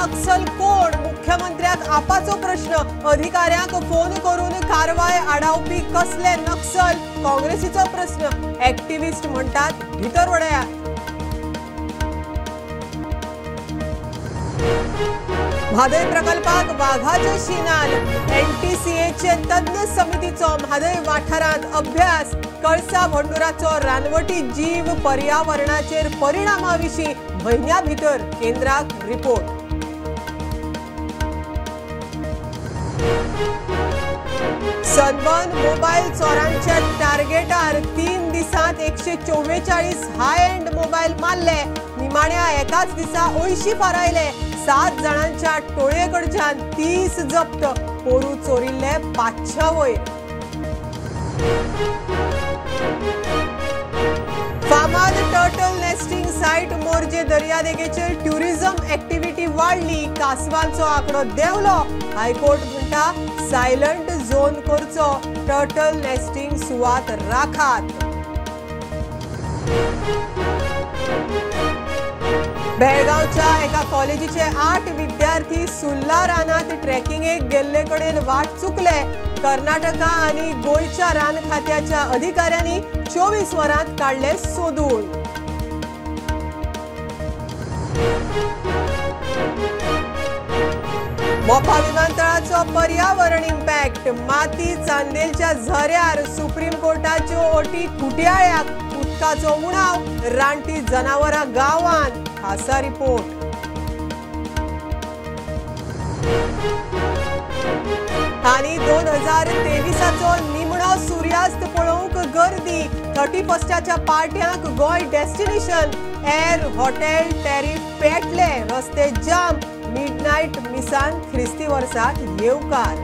नक्सल कोण? मुख्यमंत्र्याक आपाचो प्रश्न. अधिकाऱ्यांक फोन करून कारवाय आडावपी कसले नक्सल? काँग्रेसीचो प्रश्न. ऍक्टिव्हिस्ट म्हणटात भितर वडयात. म्हादय प्रकल्पाक वाघाचे शिनाल. एनटीसीएचे तज्ञ समितीचो म्हादय वाठारांत अभ्यास. कळसा भंडुराचो रानवटी जीव पर्यावरणाचेर परिणामा विशीं म्हयन्या भितर केंद्राक रिपोर्ट. सनबर्न मोबायल चोरांच्या टार्गेटार 3 दिसांत 144 हाय एंड मोबायल मारले. निमाण्या एकाच दिसा 80 फारायले. 7 जाणांच्या टोळये कडच्यान 30 जप्त. पोरू चोरिल्ले 500 वयर. फामाद टर्टल नेस्टिंग सायट मोरजे दर्यादेगेचेर ट्युरिझम ऍक्टिव्हिटी वाडली. कासवांचो आंकडो देंवलो. हायकोर्ट म्हणटा सायलंट झोन करचो. टर्टल नेस्टिंग सुवात राखात. बेळगांवच्या एका कॉलेजीचे 8 विद्यार्थी सुर्ला रानात ट्रेकिंगेक गेल्ले कडेन वाट चुकले. कर्नाटका आनी गोंयच्या रान खात्याच्या अधिकाऱ्यांनी 24 वरांत काडले सोदून. मोपा विमानतळाचो पर्यावरण इम्पॅक्ट. माती चांदेलच्या झऱ्यार सुप्रीम कोर्टाच्यो अटी खुटयाळ्याक. उदकाचो उणाव. रानटी जनावरां गांवांत. खासा रिपोर्ट. आनी 2023चो निमणो सुर्यास्त पळोवंक गर्दी. 31स्टाच्या पार्ट्यांक Goa destination. Air hotel tariff पेटले. रस्ते जाम. मिडनायट मिसान ख्रिस्ती वर्साक येवकार.